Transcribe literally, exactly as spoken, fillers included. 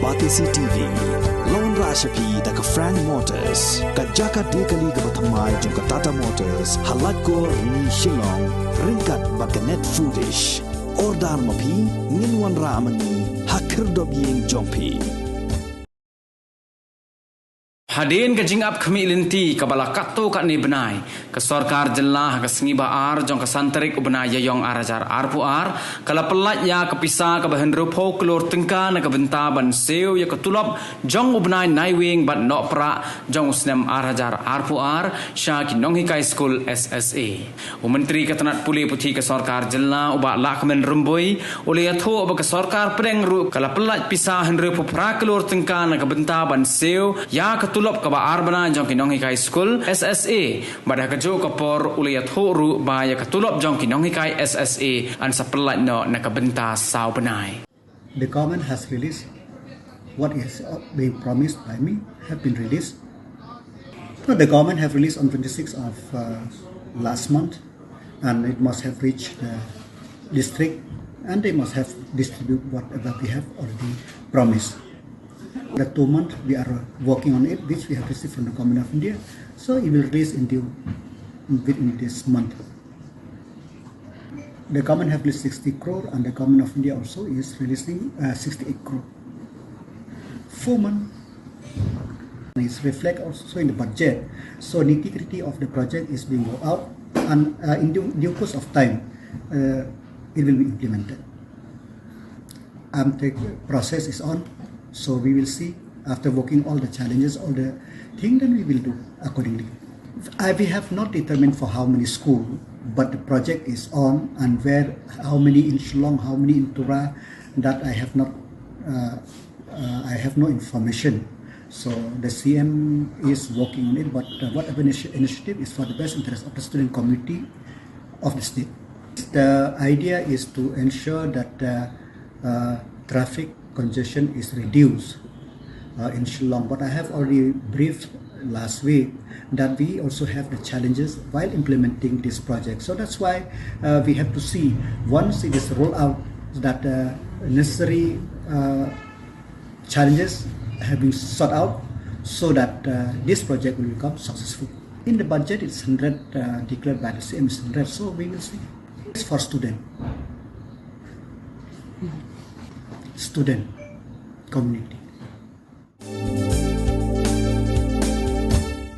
Batesi T V la wanrah sha phi da ka Frank Motors, ka jaka die kali kaba thymmai jong ka Tata Motors, ha Laitkor, Rni, Shillong, ryngkat bad ka Net Foodish. Order ma phi, ngin wanrah ma ngi ha khyrdop ïing jong phi. Hadien ka jingap khmih lynti kaba la katto katne bnai, ka sorkar jylla ha ka sngi ba ar jong ka san tarik u bnai Ïaïong ar hajar arphew ar, ka la pyllait ïa ka pisa kaba hynriewphew klur tyngka na ka bynta ban siew ïa ka tulop jong u bnai Naiwieng bad Nohprah jong u snem ar hajar arphew ar sha ki nonghikai skul S S A. U Myntri ka tnat pule puthi ka sorkar jylla u Bah Lahkmen Rymbui u la ïathuh ba ka sorkar pdeng ruh ka la pyllait pisa hynriewphew phra klur tyngka na ka bynta ban siew ïa ka tulop kaba ar bnai jong ki nonghikai skul S S A. Bad ha kajuh ka por u la ïathuh ruh ba ïa ka tulop jong ki nonghikai S S A yn sa pyllait noh na ka bynta saw bnai. The government has released what is, uh, being promised by me have been released. So the government have released on twenty-sixth of, uh, last month, and it must have reached the district, and they must have distributed whatever we have already promised. The two months we are working on it, which we have received from the Government of India, so it will release in due within this month. The government have released sixty crore, and the Government of India also is releasing, uh, sixty-eight crore. Four months is reflect also in the budget. So nitty-gritty of the project is being worked out, and, uh, in due, due course of time, uh, it will be implemented. Um, the process is on, so we will see after working all the challenges, all the thing, then we will do accordingly. I, we have not determined for how many school, but the project is on, and where, how many in Shillong, how many in Tura, that I have not, uh, uh, I have no information. So the C M is working on it, but, uh, whatever initi-, initiative is for the best interest of the student community of the state. The idea is to ensure that, uh, uh, traffic congestion is reduced, uh, in Shillong. But I have already briefed last week that we also have the challenges while implementing this project. So that's why, uh, we have to see, once it is rolled out, that, uh, necessary, uh, challenges have been sought out so that, uh, this project will become successful. In the budget, it's hundred, uh, declared by the C M, is hundred, so we will see. It's for student, student community.